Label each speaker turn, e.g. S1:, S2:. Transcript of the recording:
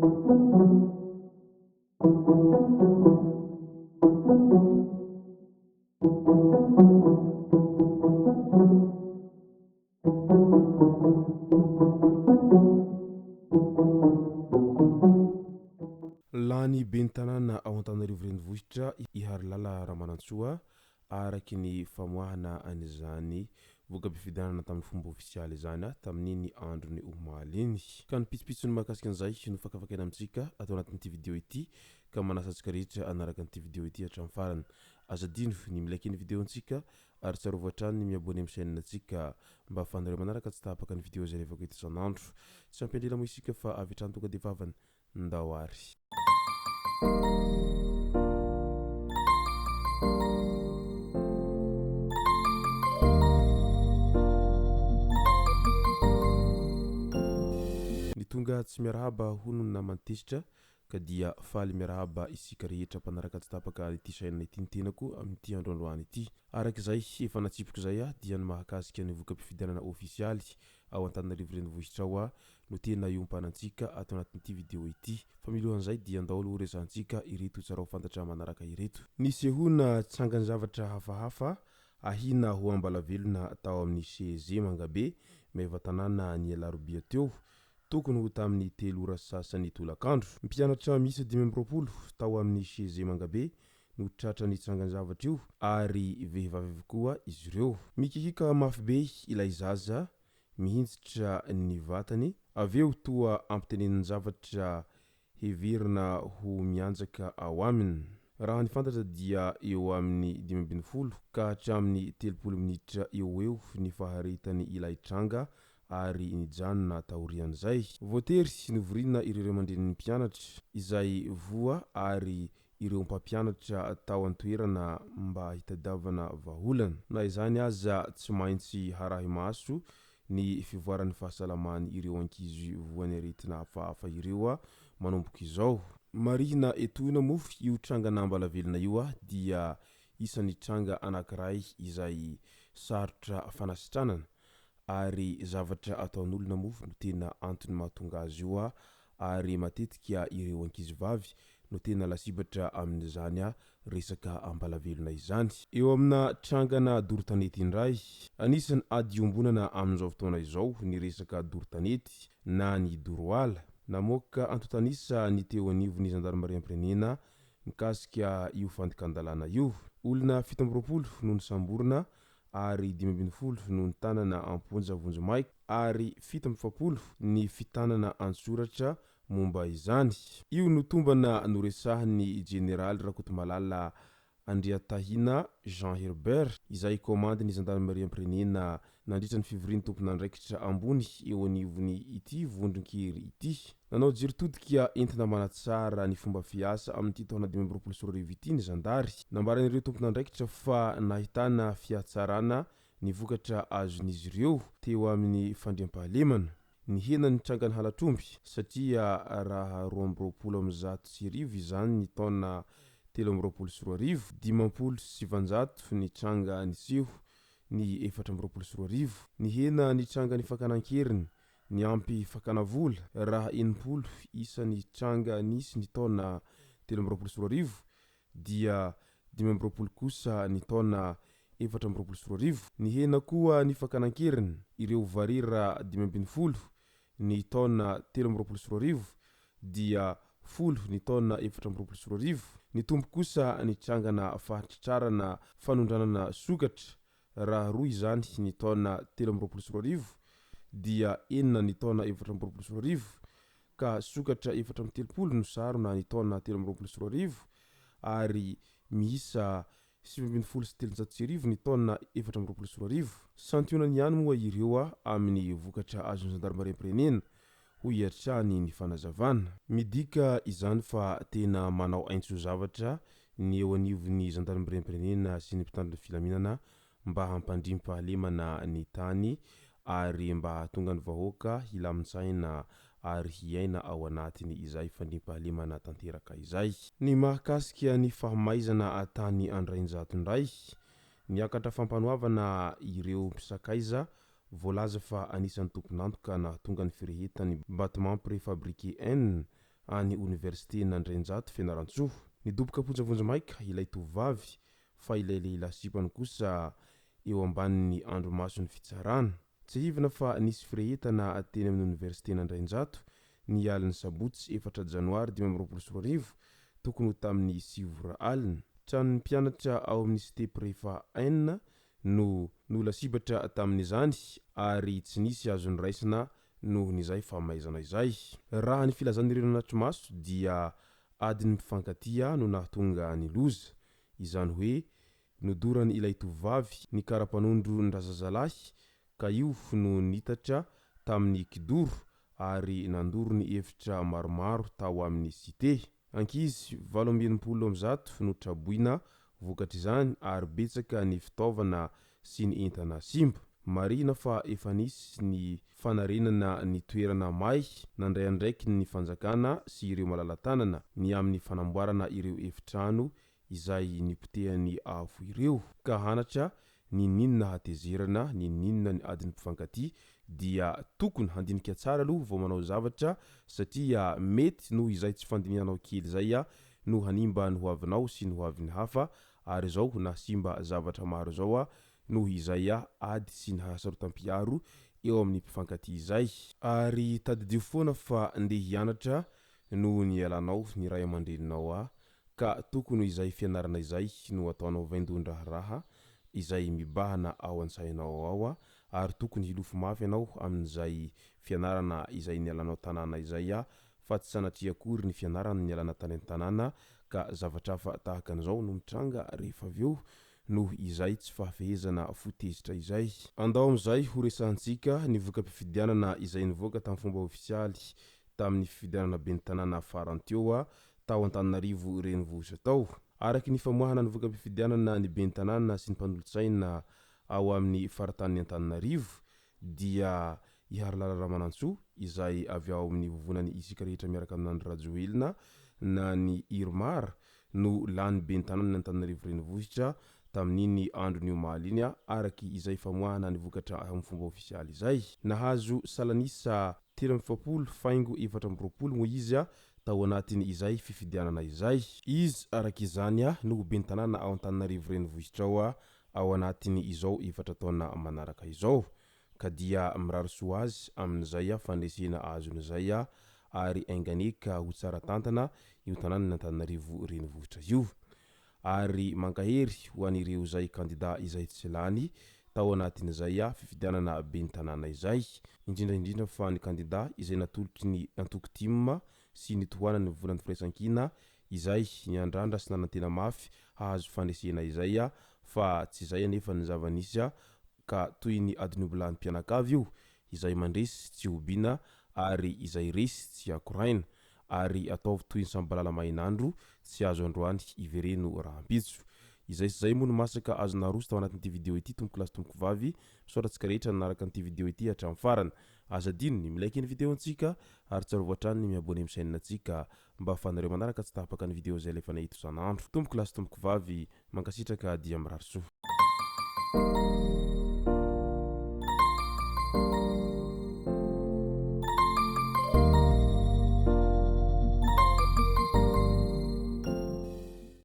S1: Lany ben'ny tanàna ao Antananarivo Renivohitra i Harilala Ramanantsoa araky ny famoahana an'izany voka-pifidianana tamin'ny fomba ofisialy izany tamin'iny andron'ny omaly iny. Ka ny pitsopitsony mahakasika an'izay no fakafakaina amintsika ato anatin'ity video ity ka manasa antsika rehetra hanaraka an'ity video ity hatramin'ny farany. Aza adino ny mi-like ny video-ntsika ary tsarovy hatrany ny mi-abonner amin'ny chaîne-ntsika mba ahafahanareo manaraka tsy tapaka ny video izay alefako eto isan'andro. Tsy hampiandriana moa isika fa avy hatrany tonga dia vavany. Ndao ary. Ny tonga tsy miarahaba hono ny naman'i Tezitra ka dia faly miarahaba isika rehetra mpanaraka tsy tapaka ity chaîne ity ny tenako amin'ity andro androany ity. Araka izay efa natsipiko izay dia ny mahakasika ny voka-pifidianana ofisialy ao Antananarivo Renivohitra ao no tena iompanantsika ato anatin'ity video ity. Fa milohan'izay dia ndao aloha resahantsika ireto tsara ho fantatra manaraka ireto. Nisehoana tsangan-javatra hafahafa ahiana ho ambalavelona tao amin'ny CEG Mangabe, Maevatanàna ny alarobia teo, tokony ho tamin'ny telo ora sy sasany tolakandro. Mpianatra miisa 25 tao amin'ny CEG Mangabe no tratran'io tsangan-javatra io ary vehivavy avokoa izy ireo. Mikikiaka mafy be ilay zaza mihinjitra ny vatany, avy eo toa ampitenenin-javatra heverina ho mianjaka ao aminy. Raha ny fantatra dia eo amin'ny 15 ka hatramin'ny 30 minitra eo ho eo ny faharetany ilay tranga ary nijanona taorian'izay. Voatery novorina ireo ray aman-drenin'ny mpianatra izay voa ary ireo mpampianatra tao an-toerana mba hitadiavana vahaolana. Na izany aza tsy maintsy harahi-maso ny fivoaran'ny fahasalaman'ireo ankizy voan'ny aretina hafahafa ireo manomboka izao. Marihina etoana moa io trangana Ambalavelona io dia isan'ny tranga anankiray izay sarotra fanasitranana ary zavatra ataon'olona moa no tena antony mahatonga azy io ary matetika ireo ankizivavy no tena lasibatra amin'izany resaka ambalavelona izany. Eo amina trangana doro tanety indray, anisan'ny ady iombonana amin'izao fotoana izao ny resaka doro tanety na ny doro ala. Namoaka antontan'isa ny teo anivon'ny zandarimariam-pirenena mikasika io fandikan-dalàna io. Olona 27 no nosamborina ary 15 no notanana am-ponja vonjimaika ary 47 ny fitanana an-tsoratra momba izany. Io no tombana noresahin'ny Jeneraly Rakotomalala Andriatahina Jean Herbert, izay kaomandin'ny zandarimariam-pirenena nandritra ny fivorian'ny tompon'andraikitra ambony eo anivon'ny ity vondron-kery ity. Nanao jery todika entina manatsara ny fomba fiasa amin'ity taona 2025 ity ny zandary. Nambaran'ireo tompon'andraikitra fa nahitana fihatsarana ny vokatra azon'izy ireo teo amin'ny fandriampahalemana. Nihena ny trangan'ny halatr'omby satria raha 1122 izany ny taona 2023, 950 ny tranga niseho ny 2024. Nihena ny trangan'ny fakana an-keriny niampy fakana vola raha 60 isan'ny tranga nisy ny taona 2023 dia 25 kosa ny taona 2024. Nihena koa ny fakana an-keriny ireo varira 15 ny taona 2023 dia 10 ny taona 2024. Nitombo kosa ny trangana fahatratrarana fanondranana sokatra raha 2 izany ny taona 2023 dia 6 ny taona 2024 ka sokatra 34 no sarona ny taona 2023 ary miisa 1319 ny taona 2024. Santionany ihany moa ireo amin'ny vokatra azon'ny zandarimariam-pirenena, hoy hatrany ny fanazavana. Midika izany fa tena manao aintso zavatra ny eo anivon'ny zandarimariam-pirenena sy ny mpitandro ny filaminana mba hampandriam-pahalemana ny tany ary mba hahatonga ny vahoaka hilamin-tsaina ary hiaina ao anatiny izay fandriampahalemana tanteraka izay. Ny mahakasika ny fahamaizana tany Andrainjato indray, niakatra fampanoavana ireo mpisakaiza voalaza fa anisan'ny tompon'antoka nahatonga ny firehetan'ny bâtiment préfabriqué N. any Oniversiten'Andrainjato Fianarantsoa. Nidoboka am-ponja vonjimaika ilay tovovavy fa ilay lehilahy sipany kosa eo ambanin'ny andrimason'ny fitsarana. Tsiahivina fa nisy firehetana teny amin'ny Oniversiten'Andrainjato ny alin'ny sabotsy efatra janoary 2025 tokony ho tamin'ny sivy ora alina. Tranon'ny mpianatra ao amin'ny Cité Préfa N no no lasibatra tamin'izany ary tsy nisy azo noraisina nohon'izay fahamaizana izay. Raha ny filazan'ireo nanatri-maso dia adin'ny mpifankatia no nahatonga ny loza, izany hoe nodorany ilay tovovavy ny kara-panondron-drazazalahy ka io no nitatra tamin'ny kidoro ary nandoro ny efitra maromaro tao amin'ny cité. Ankizy 168 no traboina vokatr'izany ary betsaka ny fitaovana sy ny entana simba. Marihina fa efa nisy ny fanarenana ny toerana may nandray andraikiny ny fanjakana sy ireo malala-tanana ny amin'ny fanamboarana ireo efitrano izay nipotehan'ny afo ireo ka hanatra n'inon'inona hatezerana, n'inon'inona ny adin'ny mpifankatia dia tokony handinika tsara aloha vao manao zavatra satria mety noho izay tsy fandinihanao kely izay no hanimba ny hoavinao sy ny hoavin'ny hafa ary izao nahasimba zavatra maro izao noho izay ady sy ny hasarotam-piaro eo amin'ny mpifankatia izay. Ary tadidio foana fa ndeha hianatra noho ny ialanao ny ray aman-dreninao ka tokony ho izay fianarana izay no ataonao vaindohan-draharaha izay mibahana ao an-tsainao ao ary tokony hilofo mafy ianao amin'izay fianarana izay nialanao tanàna izay fa tsy sanatria akory ny fianarana nialana tany an-tanàna ka zavatra hafa tahaka an'izao no mitranga rehefa avy eo noho izay tsy fahafehezana fo tezitra izay. Andao amin'izay ho resahantsika ny voka-pifidianana izay nivoaka tamin'ny fomba ofisialy tamin'ny fifidianana ben'ny tanàna farany teo tao Antananarivo renivohitra tao. Araka ny famoahana ny voka-pifidianana ny ben'ny tanàna sy ny mpanolotsaina ao amin'ny faritanin'i Antananarivo dia i Harilala Ramanantsoa izay avy ao amin'ny vovonan'ny Isika Rehetra Miaraka Amin'i Andry Rajoelina na ny Irmar no lany ben'ny tanànan'i Antananarivo renivohitra tamin'iny andron'ny omaly iny araka izay famoahana ny vokatra amin'ny fomba ofisialy izay. Nahazo salan'isa 43 faingo 24 moa izy tao anatin' izay fifidianana izay. Izy araka izany no ho ben'ny tanàna ao Antananarivo renivohitra ao ao anatin' izao efatra taona manaraka izao. Ka dia mirary soa azy amin' izay fandresena azony izay ary enganie ka ho tsara tantana io tanànan' Antananarivo renivohitra io. Ary mankahery ho an' ireo izay kandida izay tsy lany tao anatin' izay fifidianana ben'ny tanàna izay, indrindra indrindra fa ny kandida izay natolotry ny antoko tim sy ny tohanan'ny Vovonan'ny Firaisankina izay niandrandra sy nanantena mafy hahazo fandresena izay fa tsy izay anefa ny zava-nisy ka toy ny adin'ombilahy mpianakavy io, izay mandresy tsy hobiana ary izay resy tsy akoraina ary ataovy toy ny samibalala mahin'andro tsy azo androany ivereno rahampitso. Izay sy izay moa no masaka azo naroso tao anatin'ity video ity tompokolahy sy tompokovavy, misaotra antsika rehetra nanaraka an'ity video ity hatramin'ny farany. Aza adino ny mi-like ny video antsika ary tsarovy hatrany ny mi-abonner amin'ny chaîne antsika mba ahafahanareo manaraka tsy tapaka ny video izay alefanay eto isan'andro. Tompokolahy sy tompokovavy, mankasitraka dia mirary soa.